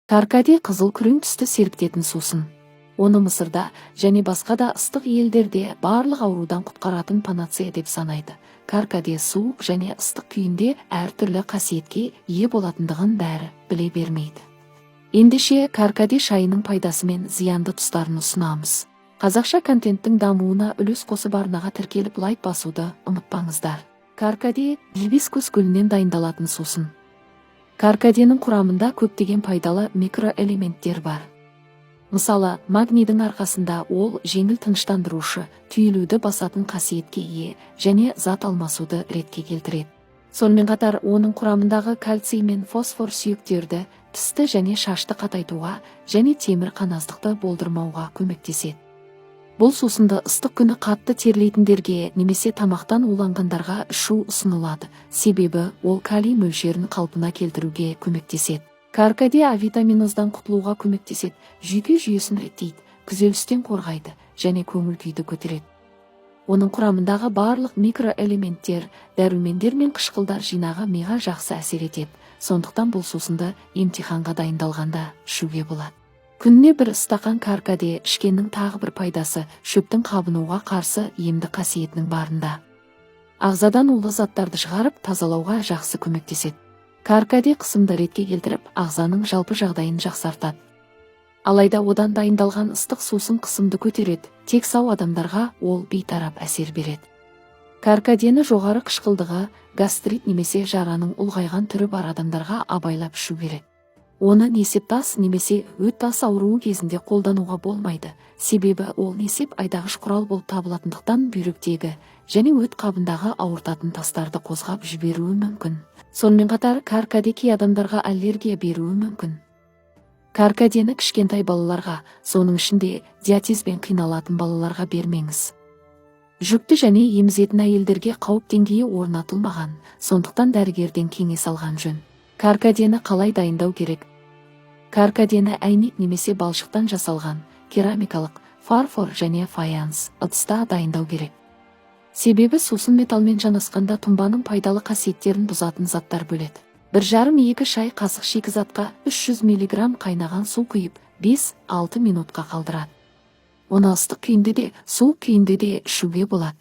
Каркаде – қызыл күрең түсті сергітетін сусын. Оны Мысырда және басқа да ыстық елдерде барлық аурудан құтқаратын панацея деп санайды. Каркаде суық және ыстық күйінде әртүрлі қасиетке ие болатындығын бәрі біле бермейді. Ендеше, каркаде шайының пайдасы мен зиянды тұстарын ұсынамыз. Қазақша контенттің дамуына үлес қосып, арнаға тіркеліп, лайк басуды ұмытпаңыздар. Каркаде – гибискус гүлінен дайындалатын сусын. Каркаденің құрамында көптеген пайдалы микроэлементтер бар. Мысалы, магнийдің арқасында ол жеңіл тыныштандырушы, түйілуді басатын қасиетке ие және зат алмасуды ретке келтіреді. Сонымен қатар, оның құрамындағы кальций мен фосфор сүйектерді, тісті және шашты қатайтуға және темір қаназдықты болдырмауға көмектеседі. Бұл сусынды ыстық күні қатты терлейтіндерге немесе тамақтан уланғандарға ішу ұсынылады, себебі ол калий мөлшерін қалпына келтіруге көмектеседі. Каркаде авитаминоздан құтылуға көмектеседі, жүйке жүйесін реттейді, күйзелістен қорғайды және көңіл күйді көтереді. Оның құрамындағы барлық микроэлементтер, дәрумендер мен қышқылдар жинағы миға жақсы әсер етеді. Сондықтан бұл сусынды емтиханға дайындалғанда ішуге болады. Күніне бір стақан каркаде ішкеннің тағы бір пайдасы – шөптің қабынуға қарсы емді қасиетінің барында. Ағзадан улы заттарды шығарып, тазалауға жақсы көмектеседі. Каркаде қысымды ретке келтіріп, ағзаның жалпы жағдайын жақсартады. Алайда одан дайындалған ыстық сусын қысымды көтереді. Тек сау адамдарға ол бейтарап әсер береді. Каркадені жоғары қышқылдығы, гастрит немесе жараның ұлғайған түрі бар адамдарға абайлап ішу керек. Оны несеп тас немесе өт тас ауруы кезінде қолдануға болмайды, себебі ол несеп айдағыш құрал болып табылатындықтан, бүйректегі және өт қабындағы ауыртатын тастарды қозғап жіберуі мүмкін. Сонымен қатар, каркаде кей адамдарға аллергия беруі мүмкін. Каркадені кішкентай балаларға, соның ішінде диатезбен қиналатын балаларға бермеңіз. Жүкті және емізетін әйелдерге қауіп деңгейі орнатылмаған, сондықтан дәрігерден кеңес алған жөн. Каркадені қалай дайындау керек? Каркадені әйнек немесе балшықтан жасалған керамикалық, фарфор және фаянс ыдыста дайындау керек. Себебі сусын металлмен жанасқанда тұнбаның пайдалы қасиеттерін бұзатын заттар бөледі. 1,5-2 шай қасық шикізатқа 300 миллиграмм қайнаған су құйып, 5-6 минутқа қалдырады. Оны ыстық күйінде де, суық күйінде де ішуге болады.